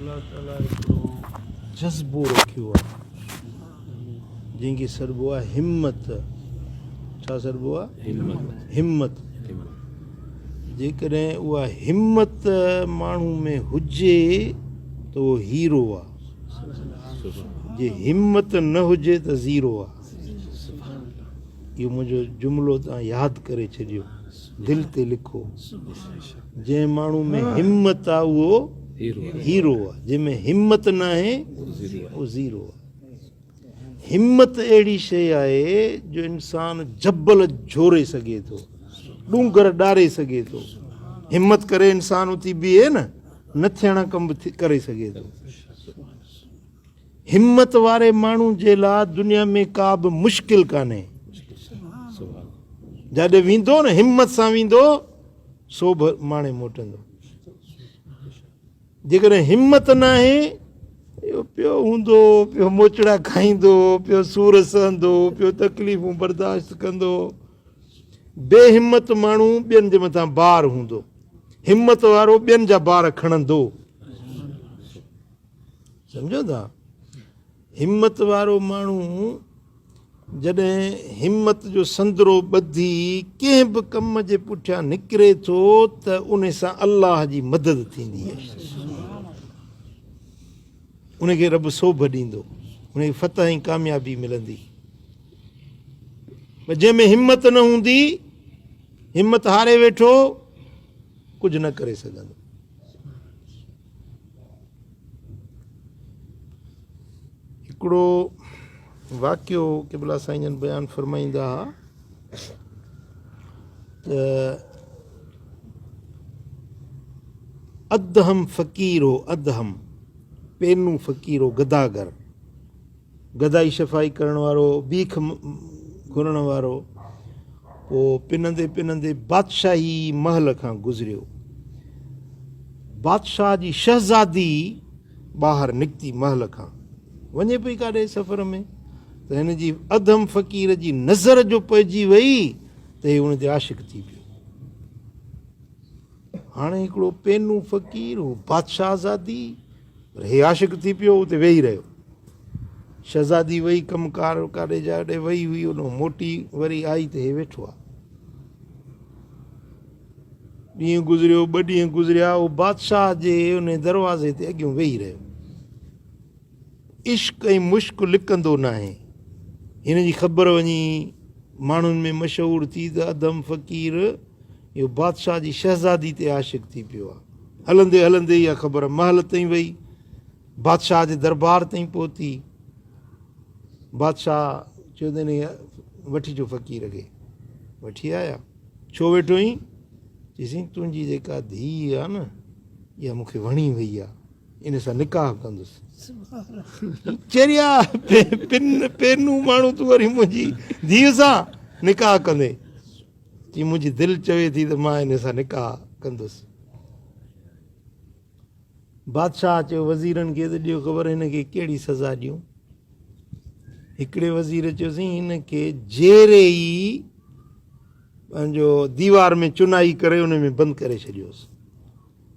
الله تعاليٰ هڪڙو جذبو رکيو آهي جنهن کي سڏبو آهي همت. ڇا سڏبو آهي؟ همت. جيڪڏهن اها همت ماڻهو ۾ هجي ته اهو هيرو آهي، جي همت نه هجي ته زيرو آهي. اهو منهنجو جملو توهان ياد ڪري ڇڏيو، دل تي لکو. جنهن ماڻهو ۾ همت آ اهو هيرو آ، جنهن ۾ همت ناهي اهو زيرو آ. همت اهڙي شيء آهي جو انسان جبل جهوري سگهي ٿو، ڏونگر ڏاري سگهي ٿو. همت ڪري انسان اٿي بيهي نه، نه ٿيڻا ڪم به ڪري سگهي ٿو. همت واري ماڻهو جي لاء دنيا ۾ ڪا به مشڪل ڪانهي. جاڏي ويندو نه همت سان ويندو سو به ماڻي موٽندو. جيڪڏهن همت ناهي اهو پيو هوندو، پيو موچڙا کائيندو، پيو سور سهندو، پيو تڪليفون برداشت ڪندو. بي همت ماڻهو ٻين جي مٿان بار هوندو، همت وارو ٻين جا بار کڻندو. سمجهو ٿا؟ همت وارو ماڻهو جڏهن همت جو سندرو ٻڌي ڪنهن به ڪم جي پٺيان نڪري ٿو ته ان سان الله جي مدد ٿيندي آهي. ان کي رب سوڀ ڏيندو، ان کي فتح ۽ ڪاميابي ملندي. پر جنهن ۾ همت نه هوندي، همت هاري ويٺو، ڪجهه نه ڪري سگهندو. هڪڙو واقعو قبلا سائين جن بيان فرمائيندا ها ته ادهم فقير هو، ادهم پينو فقير هو، گداگر، گدائي شفائي ڪرڻ وارو، بيک گهرڻ وارو. پوء پنندي پنندي بادشاهي محل کان گذريو. بادشاهه جي شهزادي ٻاهر نڪتي محل کان، وڃي پئي ڪاڏي سفر ۾ ته هن جي ادهم فقير جي نظر جو پئجي وئي ته هي ان تي عاشق ٿي پيو. هاڻي هڪڙو پينو فقير هو، بادشاهزادي، پر هي عاشق ٿي پيو، اتي ويهي رهيو. شهزادي وئي ڪم ڪار ڪاڏي جاڏي وئي هئي، ان موٽي وري آئي ته هي ويٺو آ. ڏينهن گذريو، ٻه ڏينهن گذريا، هو بادشاهه جي ان دروازي تي اڳيون ويهي رهيو. عشق ۽ مشڪ لڪندو ناهي. هن جي خبر وڃي ماڻهن ۾ مشهور ٿي ته ادهم فقير اهو بادشاهه جي شهزادي تي عاشق ٿي پيو آهي. هلندي هلندي اها خبر محل تائين وئي. بادشاهه جي دربار تائين پهتي. بادشاهه چيو ته انهيء وٺي اچو فقير کي. وٺي آيا. ڇو ويٺو آهين؟ چيسين تنهنجي جيڪا ڌيء آهي نه اها مون کي وڻي وئي آهي. ان سان نڪاح ڪندس. چريا پن پينو ماڻهو تون وري منهنجي ڌيء سان نڪاح ڪندين؟ چي منهنجي دل چوي ٿي ته مان ان سان نڪاح ڪندس. بادشاهه چيو وزيرن کي ته ڏيو خبر هن کي ڪهڙي سزا ڏيون. هڪڙي وزير چيو سائين هن کي جيئري ئي پنهنجو ديوار ۾ چنائي ڪري ان ۾ بند ڪري ڇڏيوس.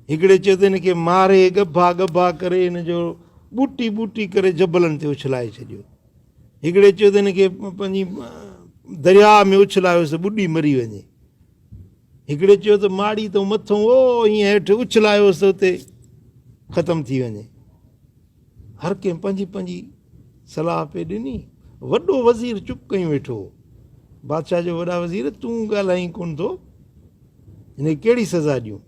هڪڙي چيو ته هن کي ماري ڳڀا ڳڀا ڪري هن جو ٻوٽي ٻوٽي ڪري جبلن تي اڇلائي ڇڏيو. هڪڙي چيو ته هن کي پنهنجي درياء ۾ اڇلايوس ته ٻڏي مري وڃي. هڪڙي چيو ته ماڙي تون مٿون او ائين هيٺ اڇلايوس ته اتي ختم ٿي وڃي. هر ڪنهن پنهنجي پنهنجي صلاح پئي ڏني. وڏو وزير چپ ڪيون ويٺو هو. بادشاهه چيو وڏا وزير تون ڳالهائين ڪونه ٿو، هن کي ڪهڙي سزا ڏيون؟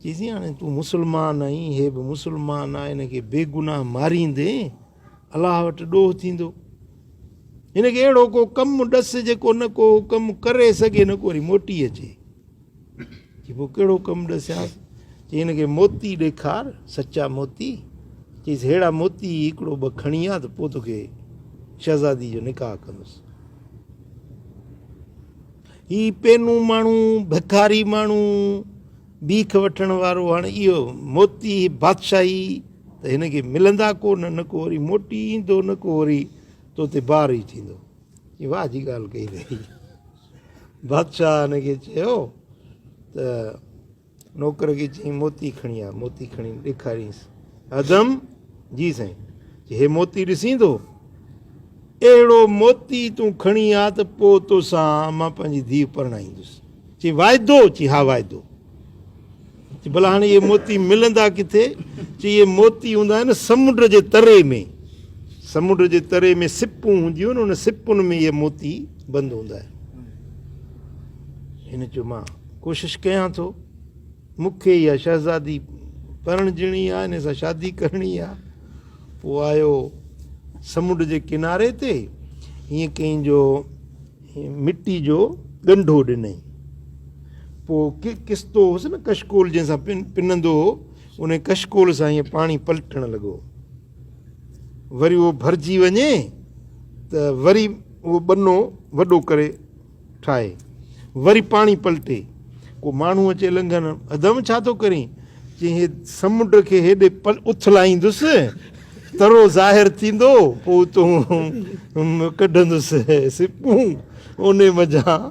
چيسين هاڻي تون مسلمان آهين، هي به مسلمان آهي، هن کي بيگناهه ماريندين، الله وٽ ڏوهه ٿيندو. هن کي اهڙو ڪو ڪم ڏس جيڪو نه ڪو ڪم ڪري سگهي نه ڪو وري موٽي اچي. چي پوء ڪهڙو ڪم ڏسيانس؟ چي هن کي موتي ڏيکار، سچا موتي. چيس ههڙا موتي هڪڙو ٻه کڻي آ ته پوء توکي شهزادي جو نڪاح ڪندس. هي پينو ماڻهو، ڀکاري ماڻهو، بيک وٺڻ وارو، هاڻي اهو موتي بادشاهي ته هن کي ملندا ڪو نه، نه ڪو وري موٽي ايندو، نه ڪو وري تو تي بار ئي ٿيندو. چي واهه جي ڳالهه ڪئي اٿئي. بادشاهه هن کي چيو ته نوڪر کي چيائين موتي کڻي آ. موتي کڻي ڏيکارينس. ادم، جي سائين. چي هي موتي ڏسين ٿو؟ اهڙو موتي تون کڻي آ ته پوء توسان مان پنهنجي ڌيء پرڻائيندس. چي واعدو؟ چي ها واعدو. چي ڀلا هاڻي اهي موتي ملندا ڪٿي؟ چي اهي موتي هوندا آهن سمنڊ جي تري ۾. سمنڊ جي تري ۾ سپون هونديون آهن، ان سپن ۾ اهي موتي بند هوندا آهن. هن چيو مان ڪوشش ڪيان ٿو. مون کي اها شهزادي پرڻجڻي آهي، ان سان شادي ڪرڻي آهي. پوء آيو سمنڊ جي ڪناري تي، ائين ڪئين جو مٽي جو ڳنڍو ڏنائين. پوء ڪستو هوس نه ڪشڪول جنهن سان پنندو هو، ان ڪشڪول سان ائين پاڻي پلٽڻ لڳو. وري اهو ڀرجي وڃي ته وري اهو ٻنو وڏو ڪري ٺاهي، وري پاڻي پلٽي. ڪو ماڻهو اچي لنگهن، ادم ڇا ٿو ڪرين؟ چيائين، هي سمنڊ کي هيڏي اٿلائيندس، ترو ظاهر ٿيندو، پوء اتون ڪڍندس سپون، انهي منجهان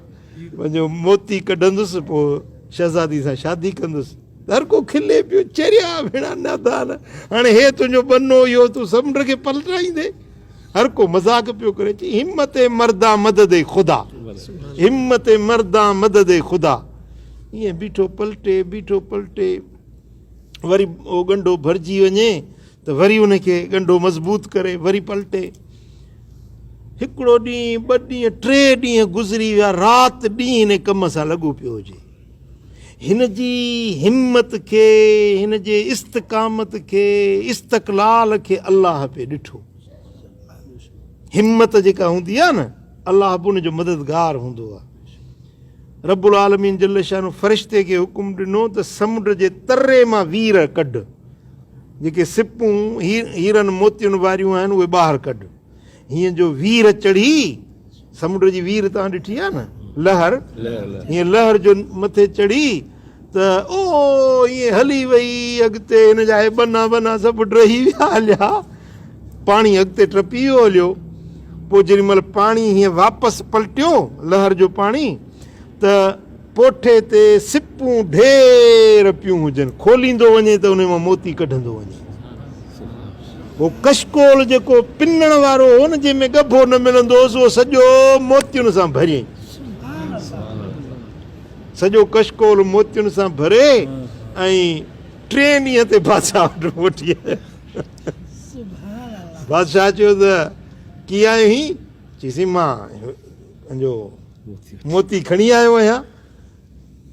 پنهنجو موتي ڪڍندس، پوء شهزادي سان شادي ڪندس. هر ڪو کلي پيو، چريا ڀيڻا نادان، هاڻي هي تنهنجو ٻنو اهو تون سمنڊ کي پلٽائيندين؟ هر ڪو مذاق پيو ڪري، چي همت مردان مدد خدا، همت مردان مدد خدا. ائين بيٺو پلٽي، بيٺو پلٽي، وري اهو ڳنڍو ڀرجي وڃي ته وري ان کي ڳنڍو مضبوط ڪري وري پلٽي. هڪڙو ڏينهن، ٻه ڏينهن، ٽي ڏينهن گذري ويا، رات ڏينهن ان ڪم سان لڳو پيو هجي. هن جي همت کي، هن جي استقامت کي، استقلال کي الله پئي ڏٺو. همت جيڪا هوندي آهي نه، الله به ان جو مددگار هوندو آهي. رب العالمين جل شانه فرشتي کي حڪم ڏنو ته سمنڊ جي تري مان وير ڪڍ، جيڪي سپون هيرن موتين واريون آهن اهي ٻاهر ڪڍ. هيئن جو وير چڙهي، سمنڊ جي وير توهان ڏٺي آهي نه، لهر، هيئن لهر جو مٿي چڙهي ته او ائين هلي وئي اڳتي، هن جا هي ٻنا ٻنا سڀ ڊهي ويا هليا، پاڻي اڳتي ٽپي ويو هليو. پوء جيڏي مهل پاڻي هيئن واپس پلٽيو، لهر جو پاڻي، ته پوٺي تي سپون ڍير پيون هجن، کوليندو وڃي ته انهي مان موتي ڪڍندو وڃي. هو ڪشڪول جيڪو پنڻ وارو هو نه، جنهن ۾ ڳڀو نه ملندو هوس، اهو سڄو موتين سان ڀريائين. سڄو ڪشڪول موتين سان ڀري ۽ ٽئين ڏينهن تي بادشاهه وٽ موٽي آيو. بادشاهه چيو ته ڪيئن آيو هين؟ چيسين مان پنهنجو موتي کڻي آيو آهيان.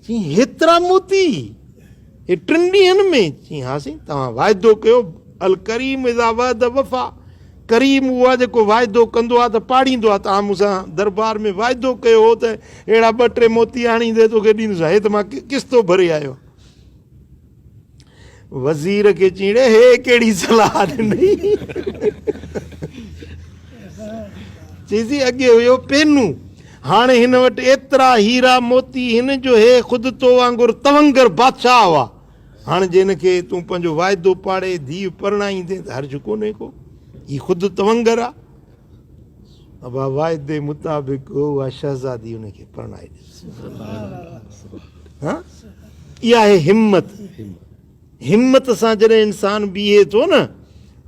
چيائين هيترا موتي هي ٽن ڏينهن ۾؟ چيائين ها سائين توهان واعدو ڪيو، الڪريم اذا وعد وفا، ڪريم اهو آهي جيڪو واعدو ڪندو آهي ته پاڙيندو آهي، توهان مون سان دربار ۾ واعدو ڪيو هو ته اهڙا ٻه ٽي موتي آڻيندي توکي ڏيندس، هي ته مان قسطو ڀري آيو آهيان. وزير کي چيائين ڙي هي ڪهڙي صلاح ڏنئي؟ چيسين اڳي هيو پينو، هاڻي هن وٽ ايترا هيرا موتي هن جو هي خود تو وانگر تونگر بادشاهه هئا، هاڻي جي هن کي تون پنهنجو واعدو پاڙي ڌيء پرڻائيندين ته حرج ڪونهي ڪو، هي خود تونگر آ. ابا واعدي مطابق اها شهزادي ان کي پرڻائي ڏني. ها اها آهي همت. همت سان جڏهن انسان بيهي ٿو نه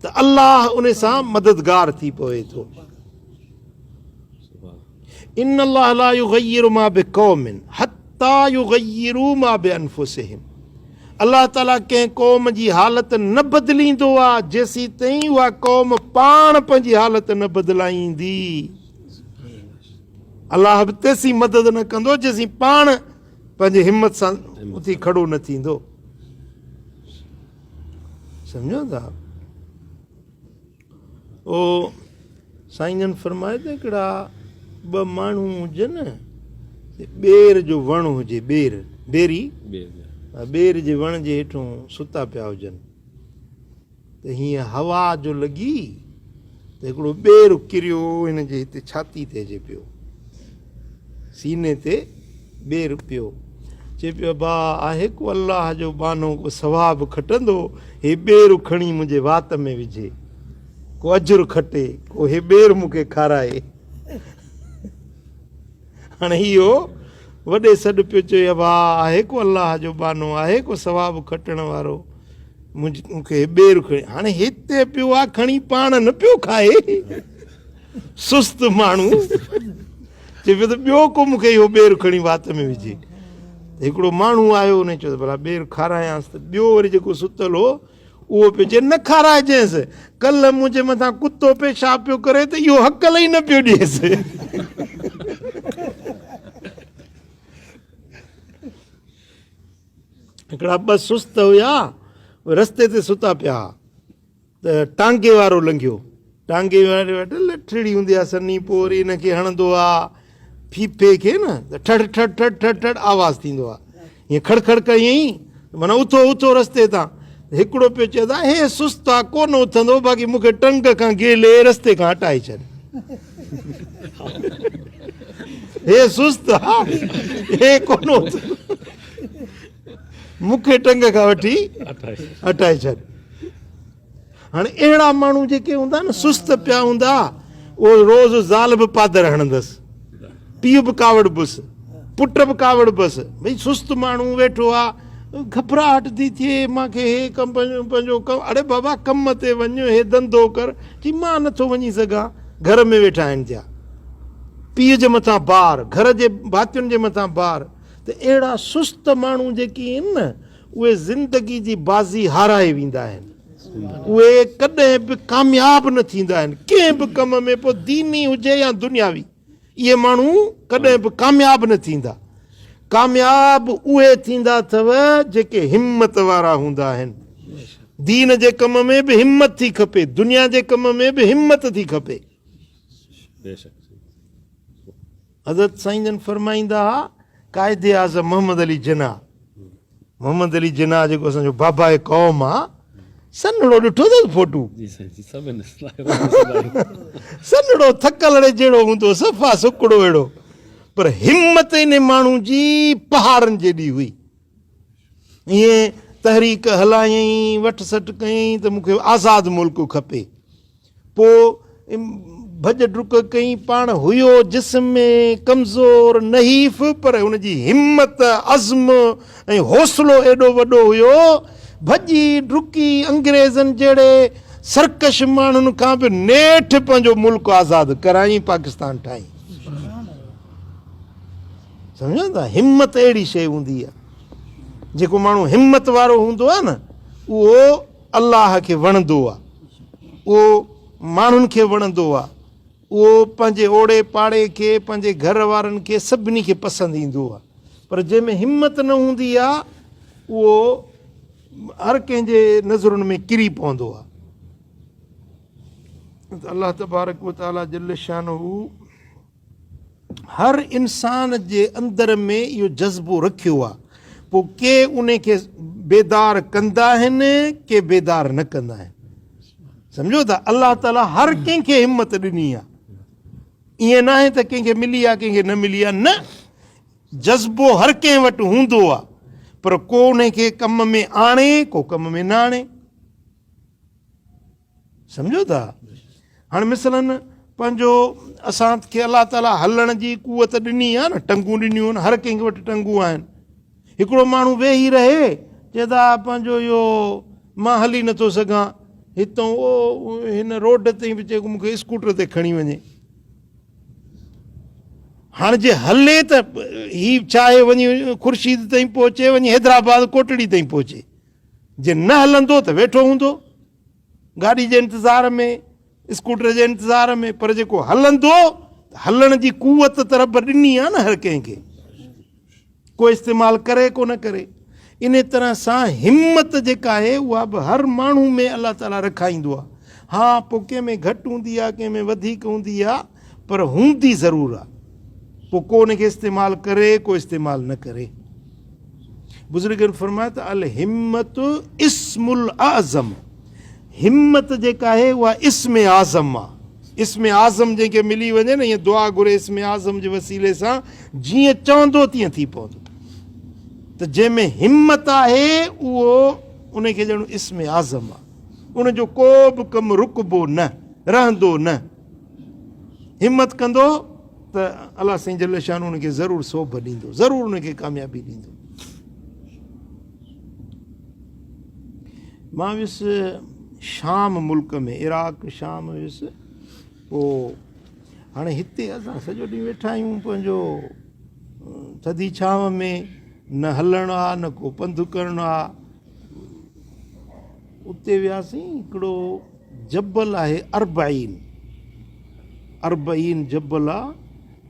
ته الله ان سان مددگار ٿي پوي ٿو. ان الله لا يغير ما بقوم حتى يغيروا ما بانفسهم الله تعالي ڪنهن قوم جي حالت نه بدليندو آ جيسيتائين اها قوم پاڻ پنهنجي حالت نه بدلائيندي. الله به تيسين مدد نه ڪندو جيسين پاڻ پنهنجي همت سان اٿي کڙو نه ٿيندو. سمجهو ٿا؟ او سائين جن فرمايو ته هڪڙا ٻه ماڻهو هجن ٻير جو وڻ هجي ٻير بيري ٻير جي وڻ جي هيٺون ستا پيا هجن ته هيئن هوا جو لڳي ته هڪڙو ٻير ڪريو هن جي هتي ڇاتي تي اچي پيو سيني تي ٻير پيو. چئي پيو ابا آهي ڪو الله جو ٻانهو ڪو ثواب کٽندو هي ٻير کڻي منهنجي وات ۾ وجهي ڪو اجر کٽي ڪو هي ٻير مون کي کارائي. هاڻي اهو وڏي سڏ پيو چئي ابا آهي ڪو الله جو ٻانهو آهي ڪو ثواب کٽڻ وارو. مون کي ٻير کڻي هاڻي هتي پيو آ کڻي پاڻ نه پيو کائي سست ماڻهو چئي پيو ته ٻيو ڪو مون کي اهو ٻير کڻي وات ۾ وجهي. ته هڪڙو ماڻهو آيو ان چيو ته ڀلا ٻير کارايانس ته ٻيو وري جيڪو ستل هو اهو پيو چئي نه کارائجينس ڪلهه منهنجي مٿان ڪتو پيشاب پيو ڪري ته اهو هڪل ئي نه پيو ڏيس. هڪڙا ٻه سست هيا رستي تي ستا پيا ها ته ٽانگي وارو لنگهيو. ٽانگي واري وٽ لٺڙي هوندي آهي سنهي، پوء وري ان کي هڻندو آهي ڦيڦي کي نه ته ٺڙ ٺڙ ٺڙ ٺڙ ٺڙ آواز ٿيندو آهي. ائين کڙ کڙ ڪيائين ته معنيٰ اٿو اٿو رستي تان. هڪڙو پيو چئي ته هي سست آهي ڪونه اٿندو باقي مون کي ٽنگ کان گهلي رستي کان هٽائي ڇڏ. هي سست آهي هي ڪونه اٿندو مون کي ٽنگ کان وٺي هٽائي ڇڏ. هاڻي اهڙا ماڻهو جيڪي هوندا نه سست پيا هوندا اهو روز زال به پادر هڻندس پيء به ڪاوڙبس پٽ به ڪاوڙبس ڀئي سست ماڻهو ويٺو آ گهٻراهٽ ٿي ٿئي مانکي هي ڪم پنهنجو ڪم اڙي بابا ڪم تي وڃ هي ڌنڌو ڪر چي مان نٿو وڃي سگهان گهر ۾ ويٺا آهن ٿيا پيء جي مٿان بار گهر جي ڀاتين جي مٿان بار ته اهڙا سست ماڻهو جيڪي آهن نه اهي زندگي جي بازي هارائي ويندا آهن. اهي ڪڏهن به ڪامياب نه ٿيندا آهن. ڪنهن به ڪم ۾ پوء ديني هجي يا دنياوي اهي ماڻهو ڪڏهن به ڪامياب نه ٿيندا. ڪامياب اهي ٿيندا اٿو جيڪي همت وارا هوندا آهن. دين جي ڪم ۾ به همت ٿي کپي، دنيا جي ڪم ۾ به همت ٿي کپي. حضرت سائين جن فرمائيندا ها، قائد اعظم محمد علي جناح، محمد علي جناح جيڪو اسان جو باباء قوم آ، سنهڙو ڏٺو اٿس فوٽو؟ جي سائين جي سڀ آهن. سنهڙو ٿڪلڙي جهڙو هوندو صفا سڪڙو اهڙو، پر همت انهي ماڻهو جي پهاڙن جيڏي هئي. ائين تحريڪ هلايائين، وٺ سٽ ڪيائين ته مون کي آزاد ملڪ کپي. پوء ڀڄ ڊڪ ڪئين، پاڻ هيو جسم ۾ ڪمزور نحيف پر هن جي همت، عزم ۽ حوصلو ايڏو وڏو هيو، ڀڄي ڊڪي انگريزن جهڙي سرڪش ماڻهن کان به نيٺ پنهنجو ملڪ آزاد ڪرايائين، پاڪستان ٺاهيائين. سمجهو ٿا، همت اهڙي شيء هوندي آهي، جيڪو ماڻهو همت وارو هوندو آهي نه اهو الله کي وڻندو آ، اهو ماڻهن کي وڻندو آ، اهو پنهنجي اوڙي پاڙي کي، پنهنجي گهر وارن کي سڀني کي پسند ايندو آ، پر جنهن ۾ همت نه هوندي آ، اهو هر ڪنهن جي نظرن ۾ ڪري پوندو آ. ته الله تبارڪ و تعاليٰ جل شانه هر انسان جي اندر ۾ اهو جذبو رکيو آ، پوء ڪي ان کي بيدار ڪندا آهن، ڪي بيدار نه ڪندا آهن. سمجهو ٿا، الله تعاليٰ هر ڪنهن کي همت ڏني آ، ائين ناهي ته ڪنهن کي ملي آ ڪنهن کي نه ملي آ، نه، جذبو هر ڪنهن وٽ هوندو آ، پر ڪو ان کي ڪم ۾ آڻي، ڪو ڪم ۾ نه آڻي. سمجهو ٿا؟ هاڻي مثلاً پنهنجو اسان کي الله تعاليٰ هلڻ جي قوت ڏني آهي نه، ٽنگون ڏنيون آهن، هر ڪنهن وٽ ٽنگون آهن. هڪڙو ماڻهو ويهي رهي چئي ته پنهنجو اهو مان هلي نٿو سگهان، هتان او هن روڊ تائين به چئي مون کي اسڪوٽر تي کڻي وڃي. هاڻي جي هلي ته هي چاهي وڃي خورشيد تائين پهچي، وڃي حيدرآباد ڪوٽڙي تائين پهچي. جي نه هلندو ته ويٺو هوندو گاڏي جي انتظار ۾، اسڪوٽر جي انتظار ۾، پر جيڪو هلندو ته هلڻ جي قوت ته رب ڏني آهي نه هر ڪنهن کي، ڪو استعمال ڪري ڪو نه ڪري. ان طرح سان همت جيڪا آهي اها به هر ماڻهو ۾ الله تعاليٰ رکائيندو آهي. ها پوء ڪنهن ۾ گهٽ هوندي آهي ڪنهن ۾ وڌيڪ هوندي آهي پر هوندي ضرور آهي. پوء ڪو ان کي استعمال ڪري ڪو استعمال نه ڪري. بزرگن فرمايو ته الهمت اسم الاعظم، همت جيڪا آهي اها اسم اعظم آهي. اسم اعظم جنهن کي ملي وڃي نه، ائين دعا گهري اسم اعظم جي وسيلي سان، جيئن چوندو تيئن ٿي پوندو. ته جنهن ۾ همت آهي اهو ان کي ڄڻ اسم اعظم آهي، ان جو ڪو به ڪم رڪبو نه، رهندو نه. همت ڪندو ته الله سائين جل شانه ان کي ضرور سوڀ ڏيندو، ضرور ان کي ڪاميابي ڏيندو. مان ويس شام ملڪ ۾، عراق شام ويس. پوء هاڻي هتي اسان سڄو ڏينهن ويٺا آهيون پنهنجو ٿڌي ڇانو ۾، نه هلڻ آ نه ڪو پنڌ ڪرڻ آ. اتي وياسين، هڪڙو جبل آهي اربعين، اربعين جبل آ،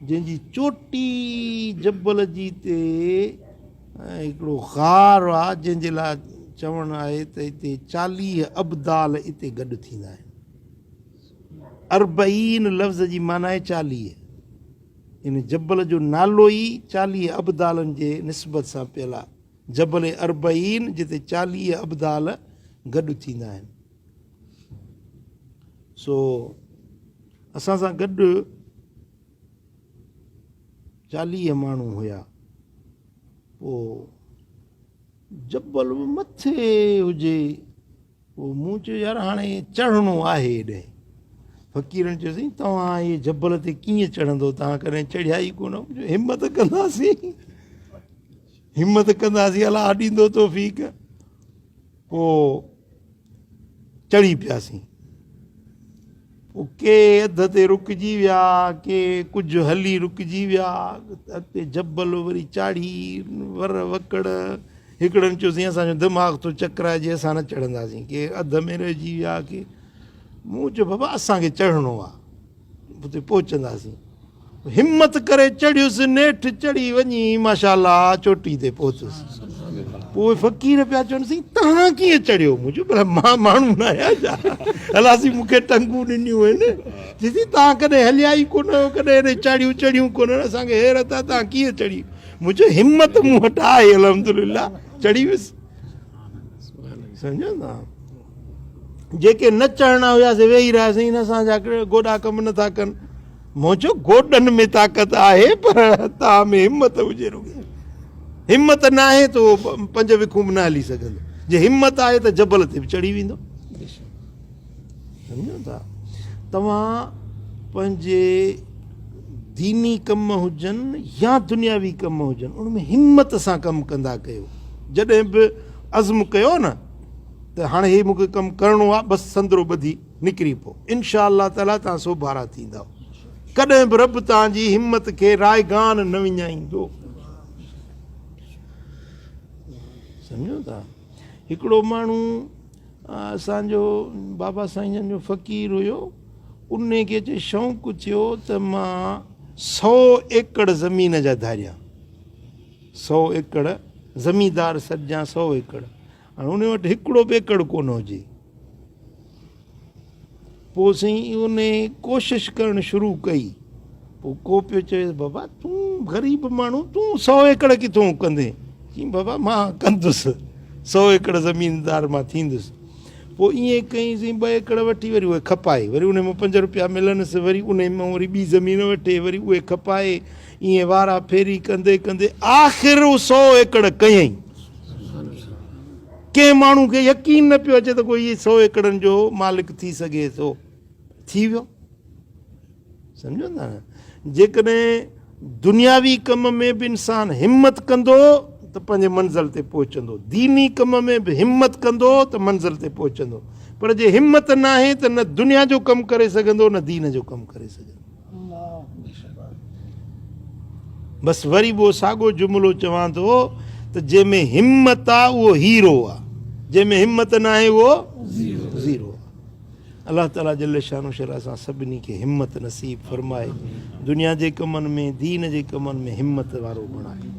جنهن جي چوٽي جبل جي تي هڪڙو غار آ، جنهن جي لاء چوڻ آهي ته اتي 40 ابدال اتي گڏ ٿيندا آهن. اربعين لفظ جي معنيٰ آهي 40. ان جبل جو نالو ئي 40 ابدالن جي نسبت سان پيل آهي. جبل اربعين جتي 40 ابدال گڏ ٿيندا آهن. سو اسان سان گڏ 40 ماڻهو هيا. پوء جبل به مٿي هجي. پوء مون چيو يار هاڻي چڙهڻو آهي هيڏانهن. فقيرن چيو سائين توهان هي جبل تي ڪيئن چڙهندو، توهان ڪڏهن چڙهيا ئي ڪونه. مون چيو همت ڪنداسين، همت ڪنداسين، الله ڏيندو توفيق. پوء چڙهي پياسين. پوء ڪي اڌ تي رڪجي ويا، ڪي ڪجهه هلي رڪجي ويا. اڳتي جبل وري چاڙهي ور وڪڙ. هڪڙن چيو سائين اسان جو دماغ ٿو چڪرائجي، اسان نه چڙهنداسين. ڪي اڌ ۾ رهجي ويا، ڪي. مون چيو بابا اسان کي چڙهڻو آ، اتي پهچنداسين. همت ڪري چڙهيس، نيٺ چڙهي وڃي ماشاء الله چوٽي تي پهتس. پوء فقير پيا چون سائين توهان ڪيئن چڙهيو؟ مون چيو ڀلا مان ماڻهو نه آهيان ڇا؟ الله سائين مون کي ٽنگون ڏنيون آهن. چي سائين توهان ڪڏهن هليا ئي ڪونه آهيو، ڪڏهن هيڏي چاڙهيون چڙهيون ڪونه، اسان کي حيرت آهي توهان ڪيئن چڙهي؟ مون چيو همت مون وٽ آهي الحمدلله چڙهي ويس. سمجهو نا جيڪي نه چڙهڻا هيا سي ويهي رهيا سائين اسان جا گوڏا ڪم نٿا ڪن. مون چيو گوڏن ۾ طاقت آهي پر توهان ۾ همت هجي رڳي. همت نه آهي ته اهو 5 وکون به نه هلي سگهندو، جي همت آهي ته جبل تي به چڙهي ويندو. سمجهو ٿا؟ توهان پنهنجي ديني ڪم هجن يا دنياوي ڪم هجن ان ۾ همت سان ڪم ڪندا ڪيو. جڏهن به عزم ڪيو نه ته هاڻي هي مونکي ڪم ڪرڻو آهي، بس سندرو ٻڌي نڪري پئو، انشاء الله تعاليٰ توهان سوڀارا ٿيندؤ. ڪڏهن به رب توهان جي همت کي رائگان نه وڃائيندو. سمجهو ٿا؟ هڪڙو ماڻهو اسان جو بابا سائين جن جو فقير هيو، ان کي اچي شوق ٿيو ته مان 100 ايڪڙ زمين جا ڌاريان، 100 ايڪڙ زميندار سڏجان، 100 ايڪڙ. هاڻي ان وٽ هڪڙو به ايڪڙ ڪونه هجي. پوء سائين ان ڪوشش ڪرڻ شروع ڪئي. پوء ڪو پيو چويس بابا تون غريب ماڻهو تون 100 ايڪڙ ڪٿون ڪندين؟ چيائين بابا مان ڪندس، 100 ايڪڙ زميندار مان ٿيندس. پوء ائين ڪيائين سائين 2 ايڪڙ وٺي وري اهي کپائي، وري انهي مان 5 روپيا ملنس، وري انهي مان وري ٻي زمين وٺي وري اهي کپائي، ائين وارا ڦيري ڪندي ڪندي آخر اهو 100 ايڪڙ ڪيائين. ڪنهن ماڻهو کي يقين نه پيو اچي ته ڪوئي 100 ايڪڙن جو مالڪ ٿي سگهي ٿو. ٿي ويو. سمجهو ٿا نه؟ جيڪڏهن دنياوي ڪم ۾ به انسان همت ڪندو ته پنهنجي منزل تي پهچندو، ديني ڪم ۾ به همت ڪندو ته منزل تي پهچندو، پر جي همت ناهي ته نه دنيا جو ڪم ڪري سگهندو نه دين جو ڪم ڪري سگهندو. بس وري به اهو ساڳو جملو چوان ٿو ته جنهن ۾ همت آ اهو هيرو آ، جنهن ۾ همت ناهي اهو زيرو آ. الله تعالي جل شانه شرع اسان سڀني کي همت نصيب فرمائي، دنيا جي ڪمن ۾ دين جي ڪمن ۾ همت وارو بڻائي.